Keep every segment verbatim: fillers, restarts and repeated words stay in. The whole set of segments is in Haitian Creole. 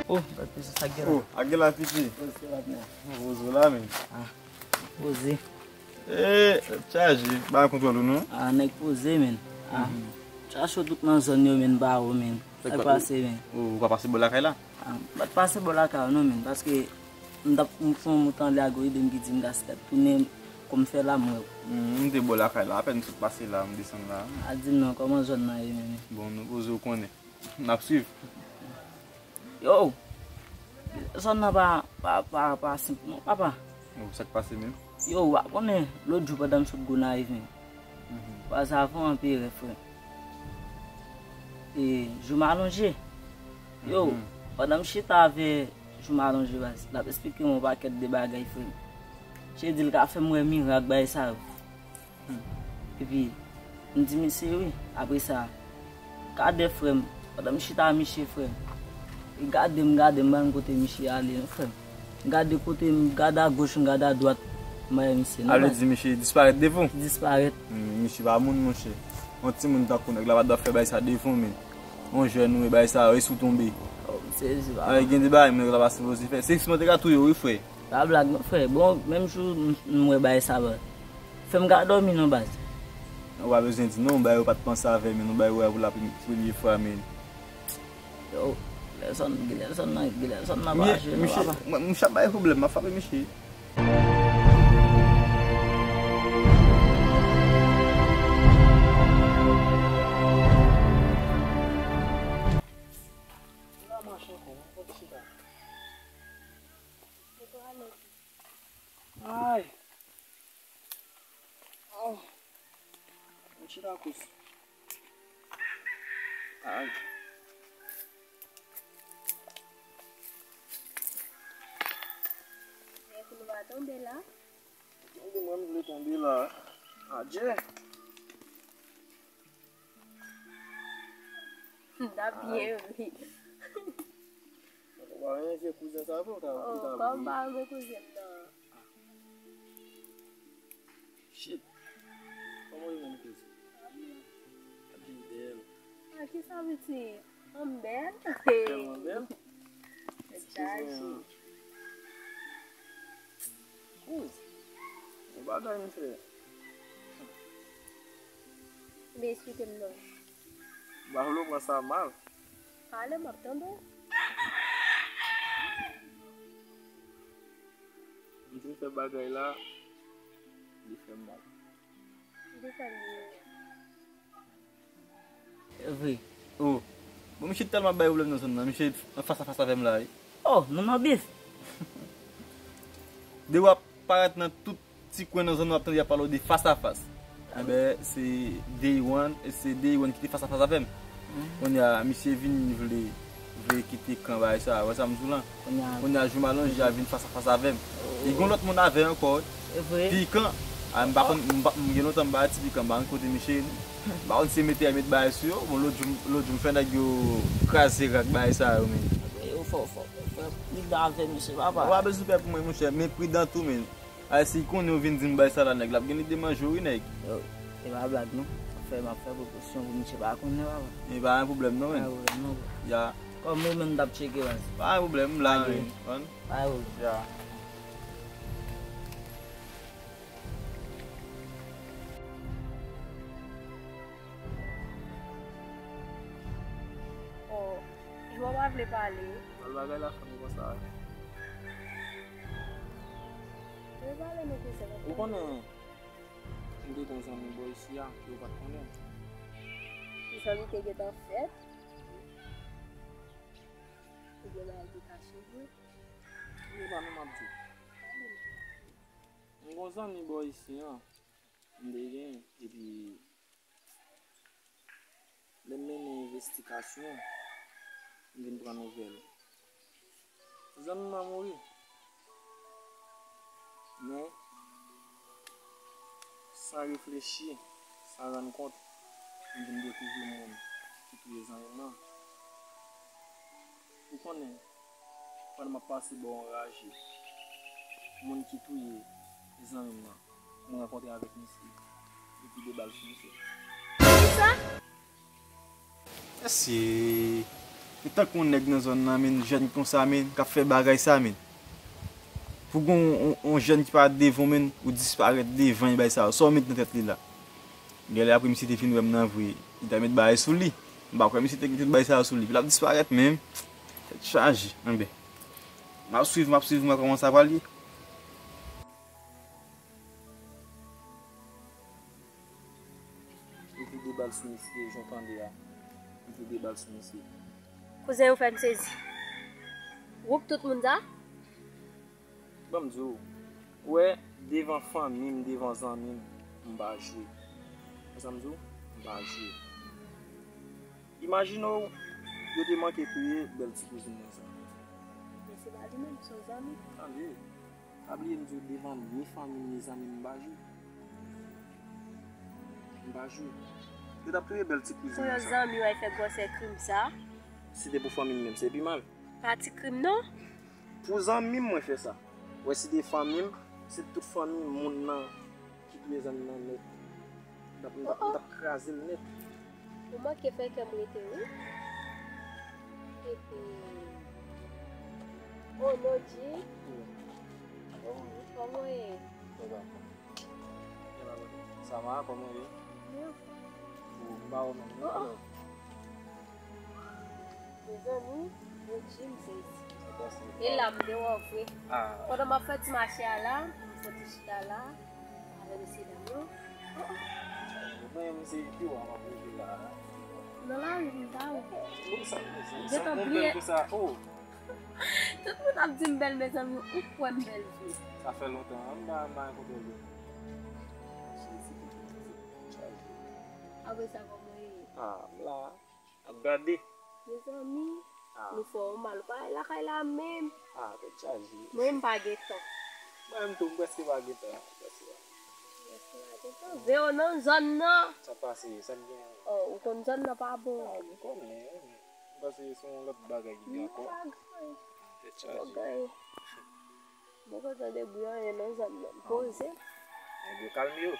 Oh, bèl piti, sa k gen la? Oh, ak gen la piti. Poze patnè. Poze w la, men. Ah, poze. Eh, chaje, ba kontwòl ou non. Ah, nèg poze, men. Ah, chache w tout nan zòn yo, men, ba ou, men. Sa k pase, men? Ou pa pase bò lakay la? Ah, m pa t pase bò lakay ou non, men, paske m t ap, m fè yon mout anlè a Goyide, m ki di m gastèt tounen, kòm fè la, m wè w. Hmm, m te bò lakay la, apèn m sot pase la, m desann la. A di m non, kòman zòn nan ye, men? Bon, nou poze w konnen. N ap swiv. Yo! Zòn nan pa, pa, pa, pa senp non, papa. Yo, sa k pase menm? Yo, w a konnen, lòt jou pandan m sot Gonayiv menm. Pase avan anperè, frè. E, jou m alonje. Yo, pandan m chita avè jou m alonje, baz, l ap esplike m yon pakèt de bagay, frè. Misye di l ka fè m wè mirak, bagay sa yo. Epi, m di misye wi. Apre sa, gade frè m, pandan m chita a misye, frè m, li gade m, gade m, ban m kote misye ale non, frè m. M gade kote m, gade agoch, m gade adwat, m pa wè misye non, baz. Sa vle di misye disparèt devan w? Disparèt. Hmm, misye pa moun, monchè. Yon timoun tankou nèg la pa t dwe ap fè bagay sa devan w, men. Yon jèn ou e bagay sa yo, e si w tonbe? Oh, m sezi, papa. Ay, gen de bagay, nèg la pa sipoze fè. Se siman te ka touye w, wi, frè. Pa blag non, frè. Bon, menm jou m, m wè bagay sa, baz, fè m ka dòmi non, baz. Ou pa bezwen di non, bagay ou pa t panse avè, men, yon bagay ou wè pou la premye, premye fwa, men. Yo, Gelson, Gelson nan, Gelson nan pa jwe non, papa. Mwen, mwen ap bay pwoblèm, m ap frape misye. Ay. Aw. Mwen chita kous. Ay. Mwen kou nou va tonbe la. Tonbe, mwen vle tonbe la. Adje. M ta byen ri. Ou pa renmen vye kouzen sa vre, ou ta, ou ta byen. Oh, kòm pa renmen kouzen m nan. Shit. Kòman ou ye menm kouzen? Ap vin bèl. Ah, kisa pitit? Ann bèl? Tèlman bèl. Tèt chaje. Kouzen. Ou bagay m fè. Men esplike m non. M pa vle w pran sa mal. Pale, m ap tande w. M fin fè bagay la, li fè m mal. Li fè m mal. Vre. Oh. Bon, misye tèlman bay pwoblèm nan zòn nan. Misye an fas a fas avè m la, wi. Oh, nou nan bif. Depi w ap parèt nan tout ti kwen nan zòn nan, w ap tande y ap pale w de fas a fas. Enben, se Day One, e se Day One ki te fas a fas avè m. Kounye a, misye vin vle, vle kite kan bagay sa, wè sa m di w lan. Kounye a, jou m alonje a vin fas a fas avè m. E gen yon lòt moun avè l ankò, wi. E vre? Pikan, a, m pa konn, m pa, m gen lontan m pa al Ti Pikan, m pa konn kote misye ye non. M pa konn si se mete a met bagay sou yo, bon, lòt jou, lòt jou m fè nèg yo kraze rak bagay sa yo, men. Yo fò, fò, fò, fò pridan avè misye, papa. Ou pa bezwen pè pou mwen, monchè, men pridan tou, men. Ay, si l konnen ou vin di m bay sa la, nèg la ap gen lide manje w, wi, nèg. Yo, se pa blag, non. M ap fè, m ap fè pwopozisyon pou misye pa konnen, papa. E pa gen pwoblèm, non, men. Pa gen pwoblèm, non, bro. Ya. Kòm ou menm t ap tcheke, baz. Pa gen pwoblèm, m la, men. Pa gen pwoblèm. Ya. Oh, Jwa pa vle pale. Bèl bagay la, fanmi konsa. Vle pale, men kouzen. Ou konnen, m te gen yon zanmi bò isi a, ke ou pa t konnen. Ki zanmi te gentan fèt? Oubyen bagay te kache vre? Li pa menm ap di. M gen yon zanmi bò isi a. M te gen, epi lè m mennen envestigasyon, m vin pran nouvèl. Zanmi m nan mouri. Men, san reflechi, san rann kont, m vin dekouvri moun ki touye zanmi m nan. Ou konnen, pandan m ap pase bò yon raje, moun ki touye zanmi m nan, mwen rankontre avèk misye epi de bal sou misye. Kisa? Mesye, Tankou yon nèg nan zòn nan, men, jèn konsa, men, k ap fè bagay sa, men. Pou gen yon, yon, yon jèn ki parèt devan w, men, ou disparèt devan l, bagay sa yo. Sa w met nan tèt li la? Genlè apre misye te fin wè m nan vre, li ta met bagay sou li. M pa kwè misye te gen tout bagay sa yo sou li. Epi l ap disparèt menm. Tèt chaje. Enben. M ap swiv, m ap swiv, m ap kòmanse ap pale. Mete de bal sou misye, jan w tande a. Mete de bal sou misye. Kouzen, ou fè m sezi. Ou k tout moun sa? Ban m di w, ou wè, devan fanmi m, devan zanmi m, m pa jwe. Wè sa m di w? M pa jwe. Imajine w, yo te manke touye bèl ti kouzin mwen sa. Men se pa li menm, se yon zanmi. Tande, pa bliye m di w, devan ni fanmi m, ni zanmi m, m pa jwe. M pa jwe. Yo t ap touye bèl ti kouzin mwen sa. Pou yon zanmi w al fè gwosè krim sa? Si te pou fanmi m menm, se pi mal. Pa ti krim non. Pou zanmi m mwen fè sa. Wè, si te fanmi m, si tout fanmi moun nan ki touye zanmi m nan nèt, m t ap, m t ap, m t ap kraze l nèt. Ou manke fè kè m rete, wi. Epi, oh, Nodji. Wi. Oh, wi. Kòman w ye? Mwen pa fò. Sa va, kòman w ye? Mwen anfòm. Ou ba ou menm, non? Oh, oh. Mezanmi, Nodji, m sezi. Sa pase? E la, m deyò vre. Ah. Pandan m ap fè ti mache a la, m soti chita la, avè mesye dam yo. Oh, oh. Mwen, m se pi w a m ap rive la. Nan lari, m pa wè. Bon, sa, sa, sa, gentan bèl konsa. Oh. Tout moun ap di m bèl, mezanmi, ou kwè m bèl vre? Sa fè lontan, m pa, m pa rankontre w. Jezi, chaje. Apre sa, kòman w ye? Ah, m la. Ap gade. Mezanmi, ah, nou fè w mal. Ou pa al lakay la menm. Ah, tèt chaje. Mwen, m pa gen tan. Mwen menm tou, m prèske pa gen tan. Prèske pa. Prèske pa gen tan. Veye w nan zòn nan. Sa pase, sa k gen? Oh, ou konn zòn nan pa bon. Ah, m konnen, wi. M panse se yon lòt bagay ki gen ankò. Non, pa gen. Tèt chaje. Bon, gaye. Mwen kontan de bri anyen nan zòn nan. Poze. Nèg yo kalme yo.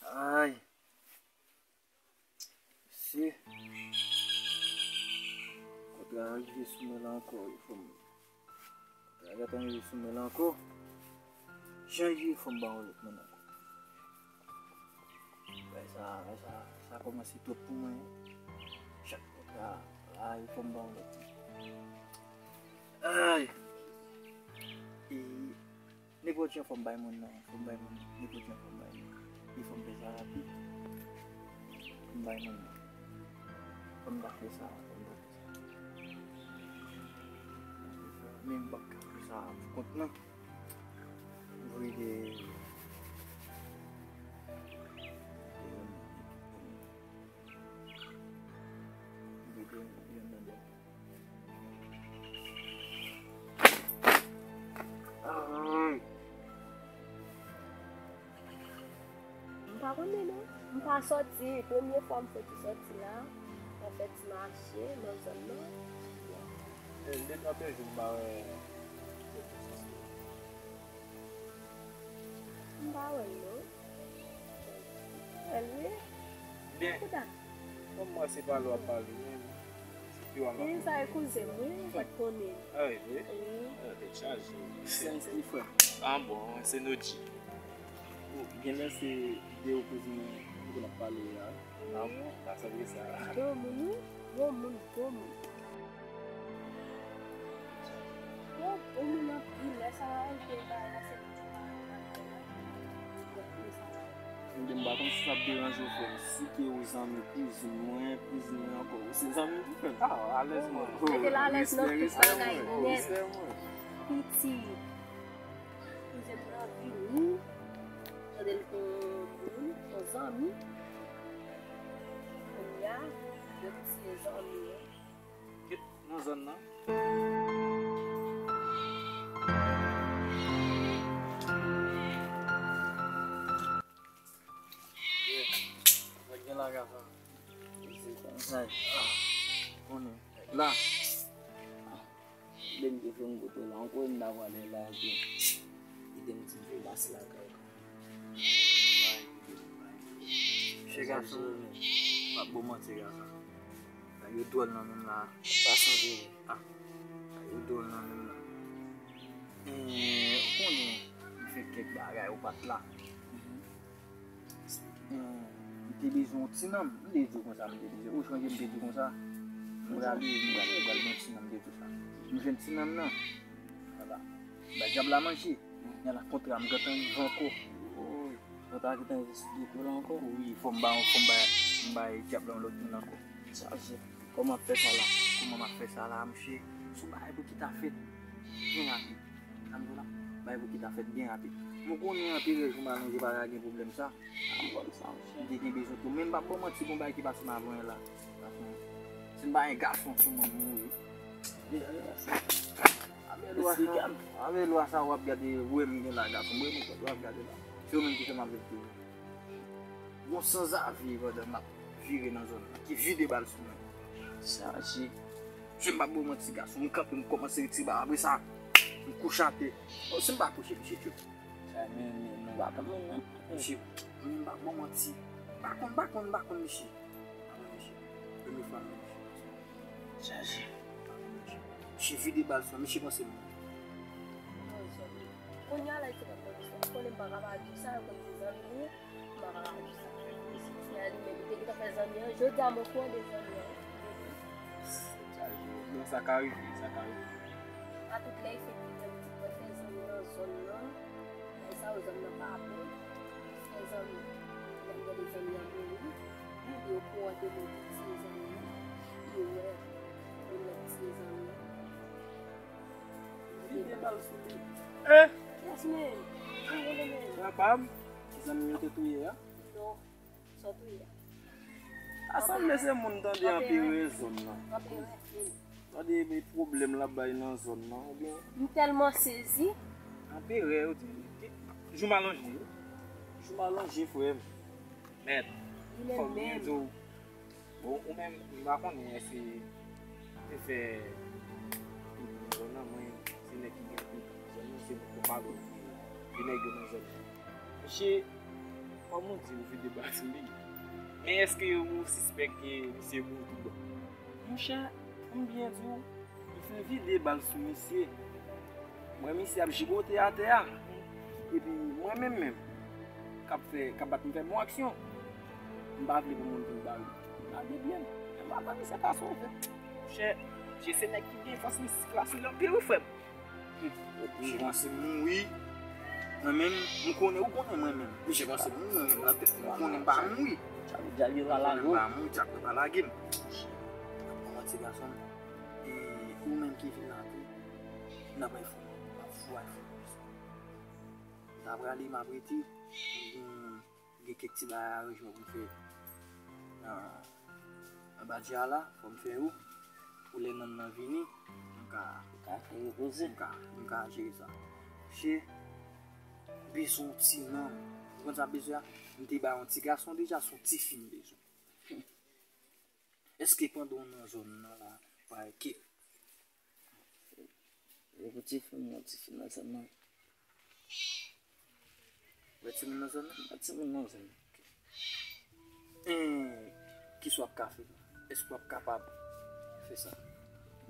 Ay. Se kontra a rive sou mwen la ankò, wi, fò m, kontra a gentan rive sou mwen la ankò. Jan l ye, fò m ba yon lòt moun ankò. Bagay sa, bagay sa, sa kòmanse twòp pou mwen. Chak kontra a, fò m ba yon lòt moun. Ay! E Nenpòt jan fò m bay moun nan, fò m bay moun nan, nenpòt jan fò m bay moun nan. E fò m fè sa rapid. Fò m bay moun nan. Fò m ta fè sa, fò m ta fè sa. Men m p ap ka fè sa pou kont mwen. M voye de, de yon ekip pou mwen. M voye de yon, de yon nan de. Ay. M pa konnen non. M pa sòti. Premye fwa m fè ti sòti la. M ap fè ti mache nan zòn nan. Gen de twa de jou m pa wè. M pa wè l non. M pa wè l wi. Byen. Kouta. Kòm mwen se pale w ap pale, men se pi w a m ap. Wi, sa e kouzen m, wi, ou pa t konnen. Ah, wi, wi. Wi. Ah, tèt chaje. Sens li frè. Ah, bon, se Nodji. Bon, genlè se de yo kouzin mwen, kote n ap pale a. Ah, bon, sa sanble sa. Gwo moun, wi. Gwo moun, gwo moun. Gwo, gwo moun anpil, lè sa va rive, ba, lè se M di m pa konn si sa ap deranje w, frè m. Si ke ou zanmi kouzin mwen, kouzin mwen ankò, ou se zanmi m tou, frè m. Ah, alèz mwen. Oh, respè, respè mwen, respè mwen. Piti. Kouzin mwen anvi ou. Tande l kon moun, kon zanmi. Kounye a, yo ti zanmi an. Nan zòn nan. Nèg gen laga sa. Se konsa. Ah. Konnen. La. Lè m te fè yon foto la, ankò m ta pwale la, epi kite m ti m fè pase lakay. Che gason, m ap ba w manti, gason. Bagay yo dwòl nan menm la. Pa santi. Ah. Bagay yo dwòl nan menm la. Eh, ou konnen, m fè kèk bagay ou pa t la. Hmm, m te bezwen yon ti nanm. M te di w konsa, m te di w. Ou chonje m te di w konsa? M prale, m prale, m pral gen yon ti nanm, m te di w sa. M jwenn ti nanm nan. Vwala. M bay dyab la manje. Kounye a la kontra m gentan rive ankò. Woy, kontra gentan rive sou do la ankò? Wi, fò m bay, fò m bay, m bay dyab la yon lòt moun ankò. Chaje. Kòman m ap fè sa la? Kòman m ap fè sa la, monchè? Se yon bagay pou ki ta fèt byen rapid. Sa m di w la, bagay pou ki ta fèt byen rapid. Mwen konnen anperè jou m alonje pa ka gen pwoblèm sa. M konn sa, monchè. M te gen bezwen tou. Men m p ap ba w manti, gon bagay ki pase m avan la. Si m pa gen gason sou mwen, m mouri. Avè lwa sa, avè lwa sa w ap gade, wè m gen la gason, wè m w ap gade la. Se yo menm ki fè m ap viv tou. Gon sanzavi pandan m ap vire nan zòn nan, ki vide bal sou mwen. Chaje. Mesye, m pa ba w manti, gason, m kanpe, m kòmanse retire bal, apre sa, m kouche atè. O, si m pa kouche, mesye, tchou. Sa, men, men, nou pa konn, non. Mesye, men m pa ba w manti. M pa konn, m pa konn, m pa konn, mesye. M pa konn, mesye. Premye fwa m wè mesye. Chaje. Mesye vide bal sou mwen, mesye panse m. Kounye a la, li te konn mwen, mesye. M konnen m pa ka pa di sa, yo konn se zanmi. M pa ka pa di sa. Mesye a li menm, li te gentan fè zanmi an. Jodi a, m okonde zanmi an. Bon, sa ka rive, sa ka rive. A tout lè, li se li menm ki konn fè zanmi nan zòn nan. Lè sa yo, zòn nan pa bon. Fè zanmi. Lè m gade zanmi an mouri, li okouran de moun ki tiye zanmi an. Li wè moun nan ki tiye zanmi an. Vide bal sou li. Eh! Yes, man. Anwele, man. Papa m, zanmi yo te touye a? Non. Sa w touye a? A sanble se moun tande anperè zòn nan. Anperè. Tande pwoblèm l ap bay nan zòn nan, oubyen? M tèlman sezi. Anperè, yo di, jou m alonje. Jou m alonje, frè m. Mèt, fò m byen di w. Bon, ou menm, m pa konnen èske ou te fè tout nan zòn nan, mwen, se nèg ki gen tout nan zòn nan, se nèg yo pa lwen de nèg yo nan zòn nan. Mesye, kòm ou di, ou vide bal sou li. Men èske ou sispèk ke misye mouri tout bon? Monchè, pou m byen di w, m fin vide bal sou misye. M wè misye ap jigote atè a. Epi mwen menm menm, k ap fè, k ap bat m fè bon aksyon. M pa vle pou moun vin ba m. M lage byen m. Men m pa fè misye pa sove. Monchè, misye se nèg ki gen fòs mistik la sou li anpil wi frè m. Misye panse m mouri. Mwen menm, m konnen, ou konnen mwen menm. Misye panse m mouri, mwen menm nan tèt mwen, m konnen m pa mouri. Djab yo pa lage w. M konnen m pa mouri, djab yo pa lage m. Mwen ti gason m. E ou menm ki vin la tou, n ap bay fò, n ap fou bay fò. M ta prale, m ap rete, m gen, gen kèk ti bagay aranjman pou m fè nan, anba dja la, fò m fè yo, pou lè nanm nan vini, m ka, ou ka fè repoze. M ka, m ka jere sa. Che, bezwen yon ti nanm. Ou konn sa m bezwen a? M te bay yon ti gason deja, se yon ti fi m bezwen. Èske pandan w nan zòn nan la, pa ke... E pou ti fi m nan, ti fi nan zòn nan. Wè ti moun nan zòn nan? Wè ti moun nan zòn nan. Eh, kisa w ap ka fè? Èske w ap kapab fè sa?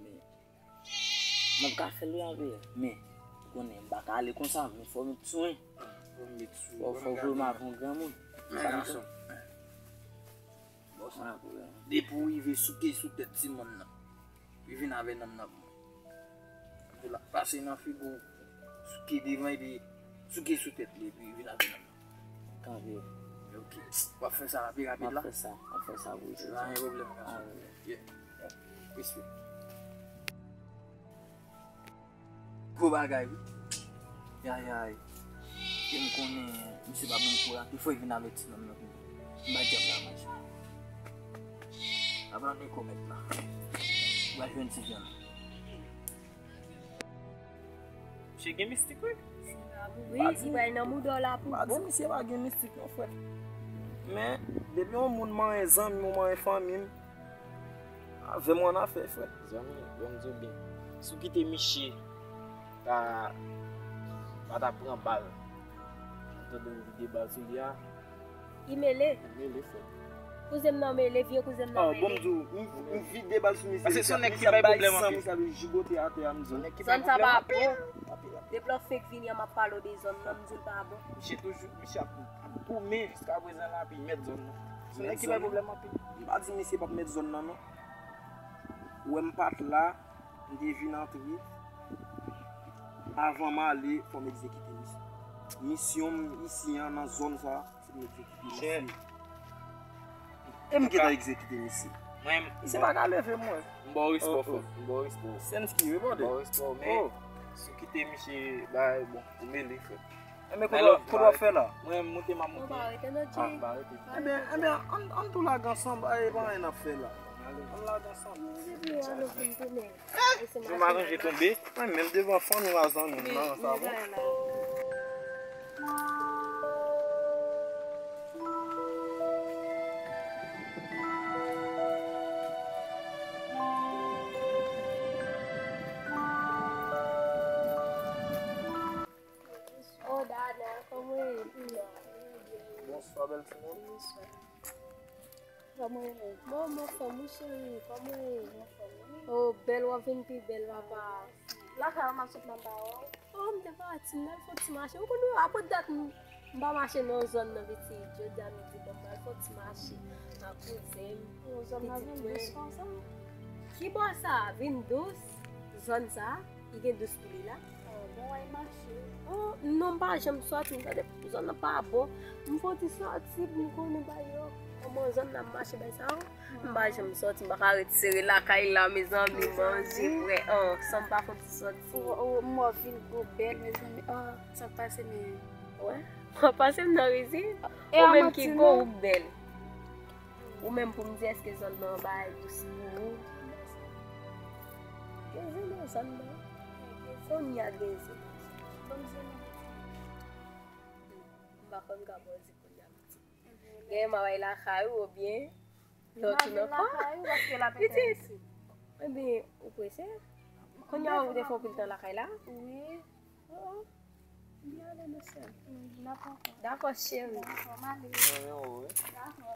Men, m ap ka fè l wi anpil. Men, ou konnen, m pa ka ale konsa, men fò m met sou mwen. Fò m met sou mwen. Fò, fò m voye m avè yon granmoun. Men gason. Bon, sa pa pwoblèm. Depi w rive souke sou tèt timoun nan, li vin avè nanm nan pou mwen. Pou l ap pase nan figi w, souke devan epi souke sou tèt li epi vin avè nanm nan. Kanpe. Ok. W ap fè sa pi rapid la? M ap fè sa, m ap fè sa pou ou. Pa gen pwoblèm, gason. Ah, wi. Yeah. Respè. Gwo bagay wi. Yayay. E m konnen misye pa bon kou la. Pi fò l vin avèti nonm nan pou mwen. M bay dyab la manje. Apa nou komèt la. Ou pral jwenn ti vyann. Misye gen mistik wi. Wi, li pral nan mouda w la pou bon. M pa di misye pa gen mistik non frè. Men, depi yon moun manyen zanmi m, ou manyen fanmi m, Avè m ou annafè, frè. Zanmi, ban m di w byen. Si w kite misye ta, pa ta pran bal, m tande w vide bal sou li a, Li mele. Li mele, frè. Kouzen m nan mele, vye kouzen m nan mele. Bon, m di w, m vide bal sou misye. Paske se yon nèg ki bay pwoblèm anpil. Misye ap bay san misye ap jigòte atè a, m di w. Nèg ki bay pwoblèm anpil. Depi lè w fenk vini an, m ap pale w de zòn nan, m di w l pa bon. Misye toujou, misye ap, ap goumen jiska prezan la, epi mèt zòn nan. Se yon nèg ki bay pwoblèm anpil. M pa di misye p ap mèt zòn nan, non. Ou wè m pa t la, m te vin antre. Avan m ale, fò m egzekite misyon. Misyon m isi an, nan zòn sa, se pou m egzekite misye. E m gentan egzekite misye. Misye pa ka leve m, wè. M ba w respè, frè. M ba w respè. Senski, wi, brother. M ba w respè, men si w kite misye bay, bon, ou mele, frè. Enben, kote w ap fè la? Mwen, m moute, m ap moute. Ou pa rete nan Jay. Enben, enben, ann, ann tou lage ansanm, e pa anyen n ap fè la. Ann lage ansanm. Jou m aranje tonbe, mwen menm devan fanmi w a zanmi m nan, sa bon. Oh, Dada, kòman w ye? Bonswa, bèl timoun. Bonswa. Kòman w ye? Bon, m anfòm, wi, cheri. Kòman w ye? M anfòm, wi. Oh, bèl, w ap vin pi bèl, papa. Lakay ou m ap sot la, m pa wè w. Oh, m te pati, m t al fè yon ti mache. Ou konn, apre dat, m, m pa mache nan zòn nan, pitit. Jodi a, m di, bon, m pral fè yon ti mache ak kouzen m. Oh, zòn nan vin dous konsa? Ki bò sa? Vin dous? Zòn sa? Li gen dous pou li la? Oh, bon, w al mache. Oh, non, m pa janm sòti, m tande zòn nan pa bon. M fè yon ti sòti pou m konnen bagay yo. Kòman zòn nan ap mache, bagay sa yo. M pa janm sòti, m pa ka ret sere lakay la, mezanmi, manje, bwè, oh, san m pa fè yon ti sòti. Oh, oh, m wè w vin gwo bèl, mezanmi. Oh, sa k pase, men? Wè, w ap pase m nan rizib. Ou menm ki gwo, ou k bèl. Ou menm pou m di èske zòn nan bay dous pou ou? Gen zen nan zòn nan. Kounye a gen zen. Ban m zen nan. M pa konn ka ba w zen kounye a pitit. Gen m a bay lakay ou oubyen lè w tounen ankò. Pitit. Ebyen, ou prese? Kounye a ou te fè anpil tan lakay la? Wi. Oh, oh. M ale, mesye. Dakò, cheri. Dakò, m ale. Dakò.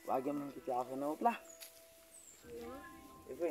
Pa gen moun ki te avè nan wout la? E vre?